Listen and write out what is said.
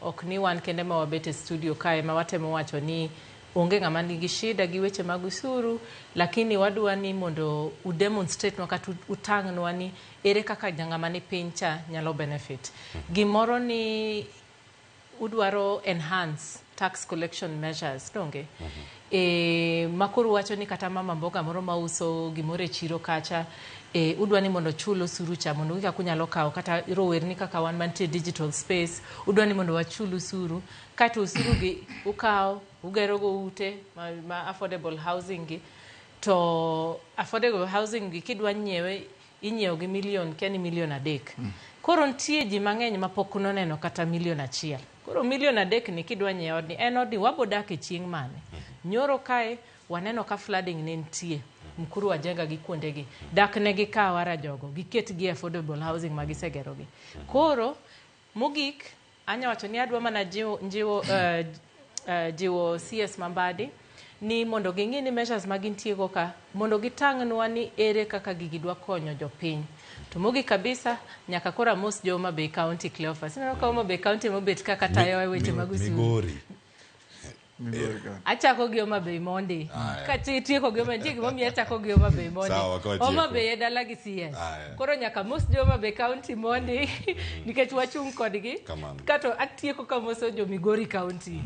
Ok ni wan kende ma wabet e studio kae ma watemo wacho ni onge ng'ama nigi shida gi weche mag usuru, lakini wadwa ni mondo u demonstrate nwa kata utang'nwa ni ere kaka ng'ama ni piny cha nyalo benefit. Gimoro ni udwaro enhance tax collection measures, donge? E, makoro wacho ni kata mama mboga moro mauso gimoro e chiro kacha, udwa ni mondo chul osuru cha mondo ung'e kaka unyalo kawo kata rowerni kaka wan mantie digital space, udwa ni mondo wachul usuru kaeto usuru gi ukawo ugero go ute ma affordable housing gi. To affordable housing gi kidwa nyiewe, inyiewo gi milion, kia ni milion 3. Koro nitie ji mang'eny ma pok noneno kata milion 1. Koro milion 3 ni kidwa nyiewo odni, en odni wabo dak e chieng' mane? Nyoro kae waneno ka flooding ne nitie Mkuru Wajenga gi kuondegi dak ne gikaw ara jogo giket gi affordable housing ma gisegero gi. Koro mogik anya wacho ni adwa mana jiwo CS Mambadi ni mondo ging'i ni measures ma gintie go ka mondo gitang'nwa ni ere kaka gigi dwa konyo jopiny. To mogik kabisa, nyaka koro amos jo Homa Bay County. Cleophas, ineno ka Homa Bay County mobet kaka tayo e weche mag osuru. Migori. Migori ka. Achako gi Homa Bay mondi. Aya. Katieko gi Homa, nitie gimomiyo achako gi Homa Bay mondi. Sawa, ka watieko. Homa Bay e dala gi CS. Aya. Koro nyaka mos jo Homa Bay County mondi nikech wachung' kodgi. Kamano. Kato atieko kamoso jo Migori County.